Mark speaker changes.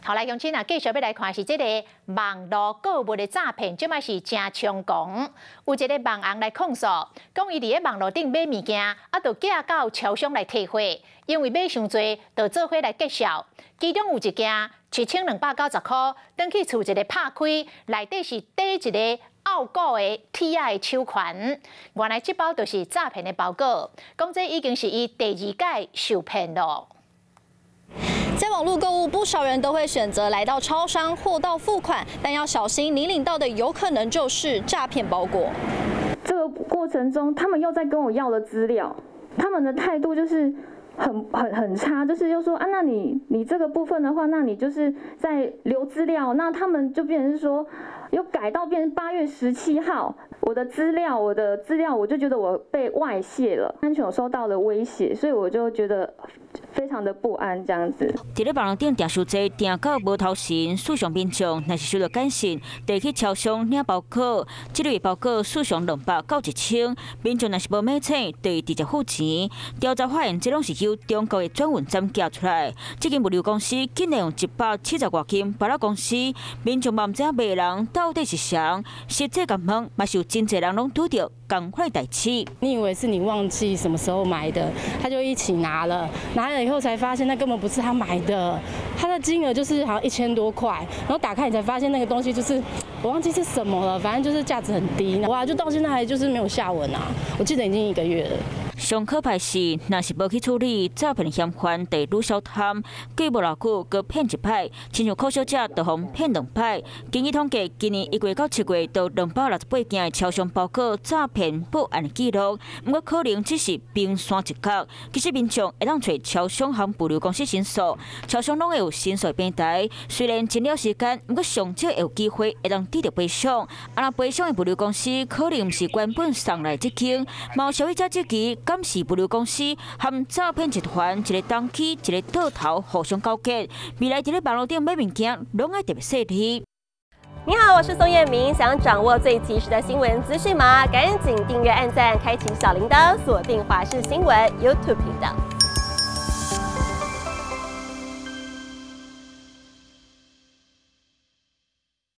Speaker 1: 好來，鄉親啊，繼續欲來看是這個網路購物的詐騙，這擺是誠猖狂。有一個網紅來控訴，講伊佇咧網路頂買物件，啊，就寄到超商來提貨，因為買傷濟，就做伙來結數。其中有一件1290塊，轉去厝一个拍開，內底是綴一个奧古的鐵仔的手環。原來這包就是詐騙的包裹，講這已經是伊第二擺受騙囉。
Speaker 2: 在網路購物，不少人都會選擇來到超商貨到付款，但要小心，你領到的有可能就是詐騙包裹。
Speaker 3: 這個過程中，他們又在跟我要了資料，他們的態度就是很很很差，就是又說啊，那你這個部分的話，那你就是在留資料，那他們就變成是說，又改到變成8月17號，我的資料，我就覺得我被外洩了，安全有受到了威脅，所以我就覺得非常的不安，這樣子。
Speaker 4: 佇咧網路頂訂傷濟，訂到無頭神，訴訟民眾若是收到簡訊，就去超商領包裹，這類包裹訴訟200到1000，民眾若是無買冊，就會直接付錢。調查發現，這攏是由中國的轉運站寄出來。這間物流公司竟然用170外斤包到公司，民眾嘛毋知影賣人到底是誰，實際共問嘛是有真濟人攏拄著仝款代誌。
Speaker 5: 你以為是你忘記什麼時候買的，他就一起拿了，拿了以後才發現那根本不是他買的，他的金額就是好像1000多塊，然後打開你才發現那個東西就是我忘記是什麼了，反正就是價值很低，哇，就到現在還就是沒有下文啊，我記得已經一個月了。
Speaker 4: 上可怕是，若是無去處理，詐騙嫌犯就愈小貪，過無偌久，閣騙一擺，親像柯小姐就予騙兩擺。根據統計，今年1月到7月，就268件的超商包裹詐騙報案記錄，毋過可能只是冰山一角。其實民眾會當揣超商和物流公司申訴，超商攏會有申訴平台。雖然真了時間，毋過上少會有機會會當得著賠償。啊，若賠償的物流公司可能毋是原本送來這間，嘛有消費者質疑，敢是物流公司和詐騙集團一个東起一个倒頭互相勾結？未來佇咧網路頂買物件，攏愛特別細膩。
Speaker 6: 你好，我是宋燕明，想掌握最及時的新聞資訊嗎？趕緊訂閱、按讚、開啟小鈴鐺，鎖定華視新聞 YouTube 頻道。